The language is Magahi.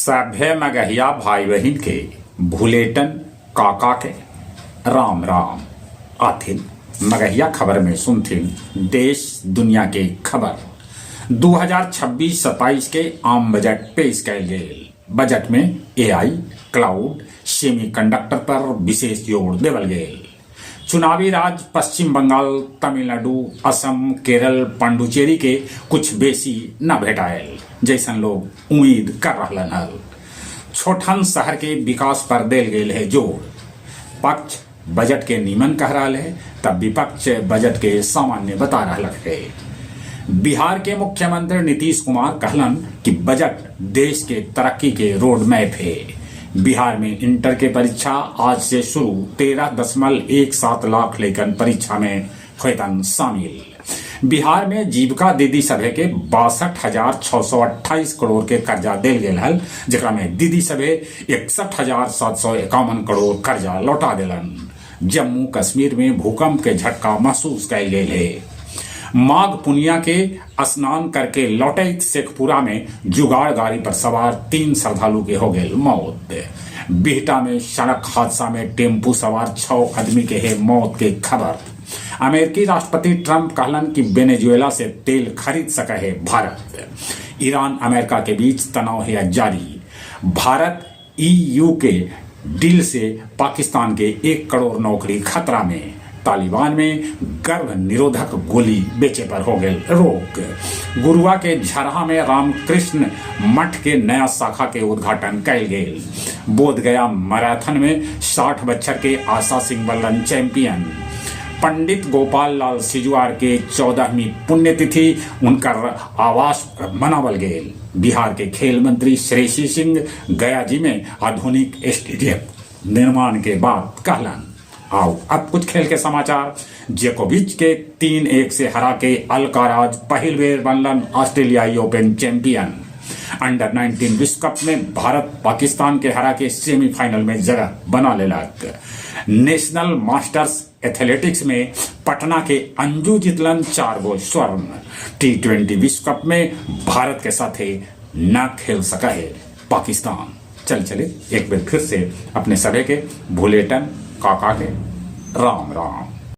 सभे मगहिया भाई बहिन के भुलेटन काका के राम राम। आथिन मगहिया खबर में सुनथिन देश दुनिया के खबर। 2026-27 के आम बजट पेश कयल गेल। बजट में एआई, क्लाउड, सेमीकंडक्टर पर विशेष जोर देवल गेल। चुनावी राज्य पश्चिम बंगाल, तमिलनाडु, असम, केरल, पांडुचेरी के कुछ बेसी न भेटायल, जैसन लोग उम्मीद कर रहलन हल। छोटहन शहर के विकास पर देल गेल हे जोर। पक्ष बजट के नीमन कह रहल हे, तब विपक्ष बजट के सामान्य बता रहलक हे। बिहार के मुख्यमंत्री नीतीश कुमार कहलन कि बजट देश के तरक्की के रोड मैप हे। बिहार में इंटर के परीक्षा आज से शुरू, 13.17 लाख लइकन परीक्षा में होतन शामिल। बिहार में जीविका दीदी सभे के 62,628 करोड़ के कर्जा देल गेल हल, जेकरा में दीदी सभे 61,751 करोड़ कर्जा लौटा देलन। जम्मू कश्मीर में भूकंप के झटका महसूस कयल गेल हे। माघ पुनिया के स्नान करके लौटैत शेखपुरा में जुगाड़ गाड़ी पर सवार 3 श्रद्धालु के हो गेल मौत। बिहटा में सड़क हादसा में टेम्पू सवार 6 आदमी के है मौत के खबर। अमेरिकी राष्ट्रपति ट्रंप कहलन कि वेनेजुएला से तेल खरीद सके है भारत। ईरान अमेरिका के बीच तनाव है जारी। भारत ईयू के डील से पाकिस्तान के 1 करोड़ नौकरी खतरा में। तालिबान में गर्भ निरोधक गोली बेचे पर हो गए रोक। गुरुआ के झरहा में रामकृष्ण मठ के नया शाखा के उद्घाटन कयल गेल। बोधगया मैराथन में 60 बच्छर के आशा सिंह बनलन चैंपियन। पंडित गोपाल लाल सिजुआर के 14वीं पुण्यतिथि उनकर आवास मनावल गेल। बिहार के खेल मंत्री श्रेयसी सिंह गया जी में आधुनिक स्टेडियम निर्माण के बात कहलन। आओ अब कुछ खेल के समाचार। जोकोविच के 3-1 से हरा के अल्काराज पहिल बेर बनलन ऑस्ट्रेलियाई ओपन चैंपियन। अंडर 19 विश्व कप में भारत पाकिस्तान के हरा के सेमीफाइनल में जगह बना लेलक। नेशनल मास्टर्स एथलेटिक्स में पटना के अंजू जितलन 4 गो स्वर्ण। टी20 विश्व कप में भारत के साथे न खेल सका है पाकिस्तान। चल चले एक बार फिर से अपने सभी के भुलेटन काका के राम राम।